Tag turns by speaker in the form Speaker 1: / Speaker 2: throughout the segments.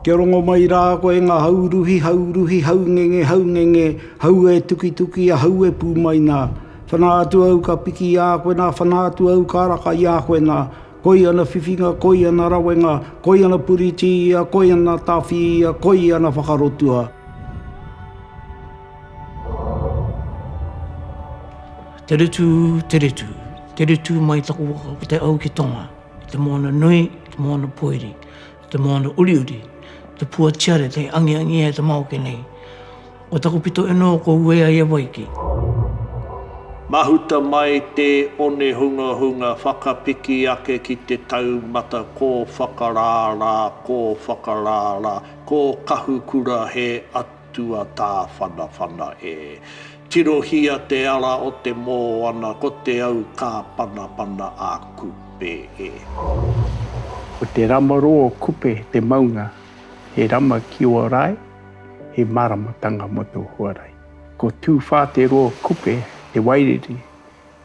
Speaker 1: Kia rongo mai rā koe ngā hauruhi, hauruhi, haungenge, haungenge, hau e tukituki a hau e pū mai nā. Whana atu au ka piki i a koe nā, whana atu au ka raka i a koe nā. Koi ana whiwhinga, koi ana rawenga, koi ana puriti ia, koi ana tawhi ia, koi ana whakarotua.
Speaker 2: Tere tū, tere tū, tere tū mai taku waka ko te au ki tonga, ki te moana nui, ki te moana poiri, ki te moana uriuri, te pua tiare te angiangi e te maoke nei. Ko taku pito e noho ko Uea i Hawaiki.
Speaker 3: Mahuta mai te one hungahunga whakapiki ake ki te taumata ko whakarārā, ko whakarārā, ko kahukura he atua tāwhanawhana e. Tirohia te ara o te mōana ko te au kāpanapana a Kupe e.
Speaker 4: Ko te rama roa o Kupe te maunga, he rama ki ō rae, he māramatanga mō tō huarahi. Ko Tūwhā te roa o Kupe te wairere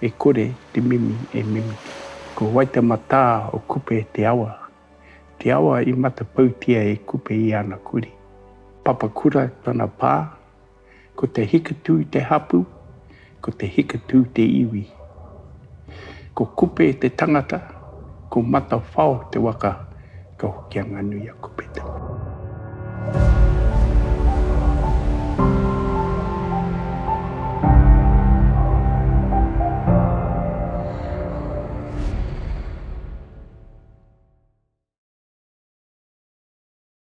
Speaker 4: e kore te mimi e mimiti. Ko Waitematā o Kupe te awa, te awa i matapautia e Kupe i ana kuri. Papakura tana pā, Ko Te Hikatū te hapū, ko Te Hikatū te iwi. Ko Kupe te tangata, ko Matawhao te waka, ka Hokianga-nui-a-Kupe te.